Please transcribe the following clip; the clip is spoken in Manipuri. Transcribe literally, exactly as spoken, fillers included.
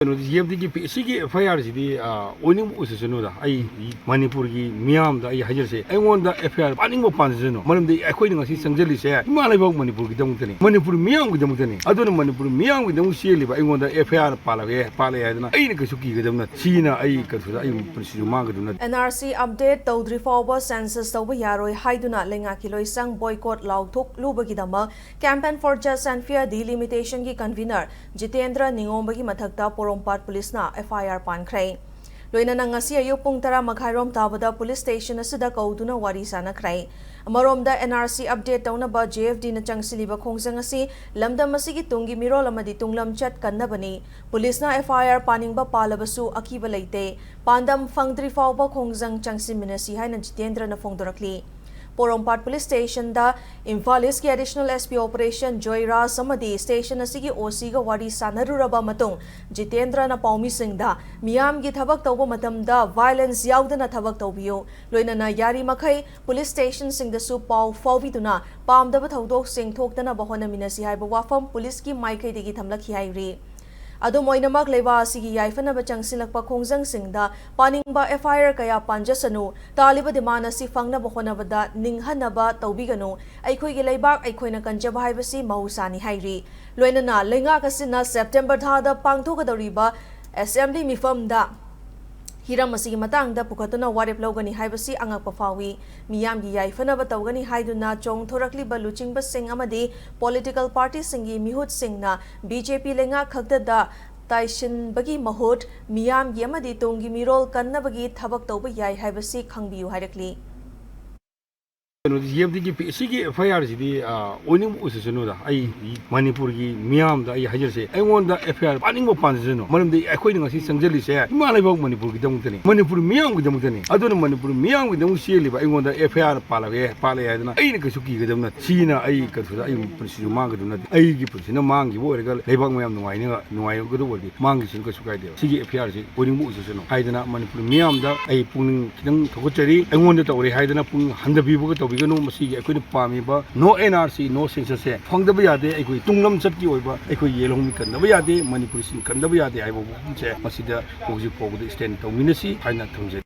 ꯀꯩꯅꯣꯗꯤ, ꯖꯤ ꯑꯦꯐ ꯗꯤꯒꯤ ꯄꯤ-, ꯁꯤꯒꯤ ꯑꯦꯐ ꯑꯥꯏ ꯑꯥꯔꯁꯤꯗꯤ, ꯑ, ꯑꯣꯏꯅꯤꯡꯕ ꯑꯣꯏꯁꯁꯅꯨꯗ, ꯑꯩ ꯃꯅꯤꯄꯨꯔꯒꯤ ꯃꯤꯌꯥꯝꯗ ꯑꯩ ꯍꯥꯏꯖꯔꯤꯁꯦ, ꯑꯩꯉꯣꯟꯗ ꯑꯦꯐ ꯑꯥꯏ ꯑꯥꯔ ꯄꯥꯅꯤꯡꯕ ꯄꯥꯟꯖꯁꯅꯨ, ꯃꯔꯝꯗꯤ ꯑꯩꯈꯣꯏꯅ ꯉꯁꯤ ꯆꯪꯁꯤꯜꯂꯤꯁꯦ ꯏꯃꯥ ꯂꯩꯕꯥꯛ ꯃꯅꯤꯄꯨꯔꯒꯤꯗꯃꯛꯇꯅꯤ, ꯃꯅꯤꯄꯨꯔ ꯃꯤꯌꯥꯝꯒꯤꯗꯃꯛꯇꯅꯤ꯫ ꯑꯗꯨꯅ ꯃꯅꯤꯄꯨꯔ ꯃꯤꯌꯥꯝꯒꯤꯗꯃꯛ ꯆꯦꯜꯂꯤꯕ ꯑꯩꯉꯣꯟꯗ ꯑꯦꯐ ꯑꯥꯏ ꯑꯥꯔ ꯄꯥꯜꯂꯛꯑꯦ, ꯄꯥꯜꯂꯛꯑꯦ ꯍꯥꯏꯗꯅ ꯑꯩꯅ ꯀꯩꯁꯨ ꯀꯤꯒꯗꯕ ꯅꯠꯇꯦ꯫ ꯁꯤꯅ ꯑꯩ ꯀꯩꯁꯨꯗ ꯑꯩ ꯄꯨꯟꯁꯤꯁꯨ ꯃꯥꯡꯒꯗꯕ ꯅꯠꯇꯦ꯫ ꯑꯦꯟ ꯑꯥꯔ ꯁꯤ ꯑꯞꯗꯦꯠ ꯇꯧꯗ꯭ꯔꯤ ꯐꯥꯎꯕ ꯁꯦꯟꯁꯁ ꯇꯧꯕ ꯌꯥꯔꯣꯏ ꯍꯥꯏꯗꯨꯅ ꯂꯩꯉꯥꯛꯀꯤ ꯂꯣꯏꯁꯪ boycott ꯂꯥꯎꯊꯣꯛꯂꯨꯕꯒꯤꯗꯃꯛ Campaign for Just and Fair Delimitation ꯒꯤ ꯀꯟꯚꯤꯅꯔ ꯖꯤꯇꯦꯟꯗ꯭ꯔ ꯅꯤꯉꯣꯝꯕꯒꯤ ꯃꯊꯛꯇ ꯄꯣꯔꯣꯝꯄꯥꯠ ꯄꯨꯂꯤꯁꯅ ꯑꯦꯐ ꯑꯥꯏ ꯑꯥꯔ ꯄꯥꯟꯈ꯭ꯔꯦ꯫ ꯂꯣꯏꯅꯅ ꯉꯁꯤ ꯑꯌꯨꯛ ꯄꯨꯡ ꯇꯔꯥ ꯃꯈꯥꯏꯔꯣꯝ ꯇꯥꯕꯗ ꯄꯨꯂꯤꯁ ꯁ꯭ꯇꯦꯁꯟ ꯑꯁꯤꯗ ꯀꯧꯗꯨꯅ ꯋꯥꯔꯤ ꯁꯥꯅꯈ꯭ꯔꯦ꯫ ꯑꯃꯔꯣꯝꯗ, ꯑꯦꯟ ꯑꯥꯔ ꯁꯤ ꯑꯞꯗꯦꯠ ꯇꯧꯅꯕ ꯖꯦ ꯑꯦꯐ ꯗꯤꯅ ꯆꯪꯁꯤꯜꯂꯤꯕ ꯈꯣꯡꯖꯪ ꯑꯁꯤ ꯂꯝꯗꯝ ꯑꯁꯤꯒꯤ ꯇꯨꯡꯒꯤ ꯃꯤꯔꯣꯜ ꯑꯃꯗꯤ ꯇꯨꯡꯂꯝꯆꯠ ꯀꯟꯅꯕꯅꯤ꯫ ꯄꯨꯂꯤꯁꯅ ꯑꯦꯐ ꯑꯥꯏ ꯑꯥꯔ ꯄꯥꯅꯤꯡꯕ ꯄꯥꯜꯂꯕꯁꯨ ꯑꯀꯤꯕ ꯂꯩꯇꯦ꯫ ꯄꯥꯟꯗꯝ ꯐꯪꯗ꯭ꯔꯤ ꯐꯥꯎꯕ ꯈꯣꯡꯖꯪ ꯆꯪꯁꯤꯟꯃꯤꯟꯅꯁꯤ ꯍꯥꯏꯅ ꯖꯤꯇꯦꯟꯗ꯭ꯔꯅ ꯐꯣꯡꯗꯣꯔꯛꯂꯤ꯫ ꯄꯣꯔꯣꯝꯄꯥꯠ ꯄꯨꯂꯤꯁ ꯁ꯭ꯇꯦꯁꯟꯗ ꯏꯝꯐꯥꯜ ꯏꯁꯀꯤ additional S P operation Joyraj ꯑꯃꯗꯤ ꯁ꯭ꯇꯦꯁꯟ ꯑꯁꯤꯒꯤ ꯑꯣ ꯁꯤꯒ ꯋꯥꯔꯤ ꯁꯥꯅꯔꯨꯔꯕ ꯃꯇꯨꯡ, ꯖꯤꯇꯦꯟꯗ꯭ꯔꯅ ꯄꯥꯎꯃꯤꯁꯤꯡꯗ ꯃꯤꯌꯥꯝꯒꯤ ꯊꯕꯛ ꯇꯧꯕ ꯃꯇꯝꯗ ꯚꯥꯏꯂꯦꯟꯁ ꯌꯥꯎꯗꯅ ꯊꯕꯛ ꯇꯧꯕꯤꯌꯨ, ꯂꯣꯏꯅꯅ ꯌꯥꯔꯤꯃꯈꯩ ꯄꯨꯂꯤꯁ ꯁ꯭ꯇꯦꯁꯟꯁꯤꯡꯗꯁꯨ ꯄꯥꯎ ꯐꯥꯎꯕꯤꯗꯨꯅ ꯄꯥꯝꯗꯕ ꯊꯧꯗꯣꯛꯁꯤꯡ ꯊꯣꯛꯇꯅꯕ ꯍꯣꯠꯅꯃꯤꯟꯅꯁꯤ ꯍꯥꯏꯕ ꯋꯥꯐꯝ ꯄꯨꯂꯤꯁꯀꯤ ꯃꯥꯏꯀꯩꯗꯒꯤ ꯊꯝꯂꯛꯈꯤ ꯍꯥꯏꯔꯤ꯫ ꯑꯗꯨꯝ ꯑꯣꯏꯅꯃꯛ, ꯂꯩꯕꯥꯛ ꯑꯁꯤꯒꯤ ꯌꯥꯏꯐꯅꯕ ꯆꯪꯁꯤꯜꯂꯛꯄ ꯈꯣꯡꯖꯪꯁꯤꯡꯗ ꯄꯥꯅꯤꯡꯕ ꯑꯦꯐ ꯑꯥꯏ ꯑꯥꯔ ꯀꯌꯥ ꯄꯥꯟꯖꯁꯅꯨ, ꯇꯥꯜꯂꯤꯕ ꯗꯤꯃꯥꯟ ꯑꯁꯤ ꯐꯪꯅꯕ ꯍꯣꯠꯅꯕꯗ ꯅꯤꯡꯍꯟꯅꯕ ꯇꯧꯕꯤꯒꯅꯨ, ꯑꯩꯈꯣꯏꯒꯤ ꯂꯩꯕꯥꯛ ꯑꯩꯈꯣꯏꯅ ꯀꯟꯖꯕ ꯍꯥꯏꯕꯁꯤ ꯃꯍꯧꯁꯥꯅꯤ ꯍꯥꯏꯔꯤ꯫ ꯂꯣꯏꯅꯅ ꯂꯩꯉꯥꯛ ꯑꯁꯤꯅ ꯁꯦꯞꯇꯦꯝꯕꯔ ꯊꯥꯗ ꯄꯥꯡꯊꯣꯛꯀꯗꯧꯔꯤꯕ ꯑꯦꯁꯦꯝꯕ꯭ꯂꯤ ꯃꯤꯐꯝꯗ ꯍꯤꯔꯝ ꯑꯁꯤꯒꯤ ꯃꯇꯥꯡꯗ ꯄꯨꯈꯠꯇꯨꯅ ꯋꯥꯔꯦꯞ ꯂꯧꯒꯅꯤ ꯍꯥꯏꯕꯁꯤ ꯑꯉꯛꯄ ꯐꯥꯎꯏ꯫ ꯃꯤꯌꯥꯝꯒꯤ ꯌꯥꯏꯐꯅꯕ ꯇꯧꯒꯅꯤ ꯍꯥꯏꯗꯨꯅ ꯆꯣꯡꯊꯣꯔꯛꯂꯤꯕ ꯂꯨꯆꯤꯡꯕꯁꯤꯡ ꯑꯃꯗꯤ ꯄꯣꯂꯤꯇꯤꯀꯦꯜ ꯄꯥꯔꯇꯤꯁꯤꯡꯒꯤ ꯃꯤꯍꯨꯠꯁꯤꯡꯅ ꯕꯤ ꯖꯦ ꯄꯤ ꯂꯩꯉꯥꯛ ꯈꯛꯇꯗ ꯇꯥꯏꯁꯤꯟꯕꯒꯤ ꯃꯍꯨꯠ ꯃꯤꯌꯥꯝꯒꯤ ꯑꯃꯗꯤ ꯇꯨꯡꯒꯤ ꯃꯤꯔꯣꯜ ꯀꯟꯅꯕꯒꯤ ꯊꯕꯛ ꯇꯧꯕ ꯌꯥꯏ ꯍꯥꯏꯕꯁꯤ ꯈꯪꯕꯤꯌꯨ ꯍꯥꯏꯔꯛꯂꯤ꯫ ꯀꯩꯅꯣꯗꯤ, ꯖꯤ ꯑꯦꯐ ꯗꯤꯒꯤ ꯄꯤ-, ꯁꯤꯒꯤ ꯑꯦꯐ ꯑꯥꯏ ꯑꯥꯔꯁꯤꯗꯤ, ꯑ, ꯑꯣꯏꯅꯤꯡꯕ ꯑꯣꯏꯁꯁꯅꯨꯗ, ꯑꯩ ꯃꯅꯤꯄꯨꯔꯒꯤ ꯃꯤꯌꯥꯝꯗ ꯑꯩ ꯍꯥꯏꯖꯔꯤꯁꯦ, ꯑꯩꯉꯣꯟꯗ ꯑꯦꯐ ꯑꯥꯏ ꯑꯥꯔ ꯄꯥꯅꯤꯡꯕ ꯄꯥꯟꯖꯁꯅꯨ, ꯃꯔꯝꯗꯤ ꯑꯩꯈꯣꯏꯅ ꯉꯁꯤ ꯆꯪꯁꯤꯜꯂꯤꯁꯦ ꯏꯃꯥ ꯂꯩꯕꯥꯛ ꯃꯅꯤꯄꯨꯔꯒꯤꯗꯃꯛꯇꯅꯤ, ꯃꯅꯤꯄꯨꯔ ꯃꯤꯌꯥꯝꯒꯤꯗꯃꯛꯇꯅꯤ꯫ ꯑꯗꯨꯅ ꯃꯅꯤꯄꯨꯔ ꯃꯤꯌꯥꯝꯒꯤꯗꯃꯛ ꯆꯦꯜꯂꯤꯕ ꯑꯩꯉꯣꯟꯗ ꯑꯦꯐ ꯑꯥꯏ ꯑꯥꯔ ꯄꯥꯜꯂꯛꯑꯦ, ꯄꯥꯜꯂꯛꯑꯦ ꯍꯥꯏꯗꯅ ꯑꯩꯅ ꯀꯩꯁꯨ ꯀꯤꯒꯗꯕ ꯅꯠꯇꯦ꯫ ꯁꯤꯅ ꯑꯩ ꯀꯩꯁꯨꯗ ꯑꯩ ꯄꯨꯟꯁꯤꯁꯨ ꯃꯥꯡꯒꯗꯕ ꯅꯠꯇꯦ꯫ ꯑꯩꯒꯤ ꯄꯨꯟꯁꯤꯅ ꯃꯥꯡꯈꯤꯕ ꯑꯣꯏꯔꯒ ꯂꯩꯕꯥꯛ ꯃꯌꯥꯝ ꯅꯨꯡꯉꯥꯏꯅ-, ꯅꯨꯡꯉꯥꯏꯒꯗꯕ ꯑꯣꯏꯔꯗꯤ ꯃꯥꯡꯈꯤꯁꯅꯨ, ꯀꯩꯁꯨ ꯀꯥꯏꯗꯦꯕ꯫ ꯁꯤꯒꯤ ꯑꯦꯐ ꯑꯥꯏ ꯑꯥꯔꯁꯤ ꯑꯣꯏꯅꯤꯡꯕ ꯑꯣꯏꯁꯁꯅꯨ ꯍꯥꯏꯗꯅ ꯃꯅꯤꯄꯨꯔ ꯃꯤꯌꯥꯝꯗ ꯑꯩ ꯄꯨꯛꯅꯤꯡ ꯈꯤꯇꯪ ꯊꯧꯒꯠꯆꯔꯤ꯫ ꯑꯩꯉꯣꯟꯗ ꯇꯧꯔꯦ ꯍꯥꯏꯗꯅ ꯄꯨꯛꯅꯤꯡ ꯍꯟꯊꯕꯤꯕꯒ ꯇꯧ-, ꯑꯣꯏꯒꯅꯨ꯫ ꯃꯁꯤꯒꯤ ꯑꯩꯈꯣꯏꯅ ꯄꯥꯝꯃꯤꯕ no N R C, no census ꯁꯦ ꯐꯪꯗꯕ ꯌꯥꯗꯦ꯫ ꯑꯩꯈꯣꯏ ꯇꯨꯡꯂꯝꯆꯠꯀꯤ ꯑꯣꯏꯕ ꯑꯩꯈꯣꯏ ꯌꯦꯜꯍꯧꯃꯤ ꯀꯟꯗꯕ ꯌꯥꯗꯦ, ꯃꯅꯤꯄꯨꯔꯤꯁꯤꯡ ꯀꯟꯗꯕ ꯌꯥꯗꯦ ꯍꯥꯏꯕ ꯋꯥꯐꯝꯁꯦ ꯃꯁꯤꯗ ꯍꯧꯖꯤꯛ ꯐꯥꯎꯕꯗ stand ꯇꯧꯃꯤꯟꯅꯁꯤ ꯍꯥꯏꯅ ꯊꯝꯖꯔꯤ꯫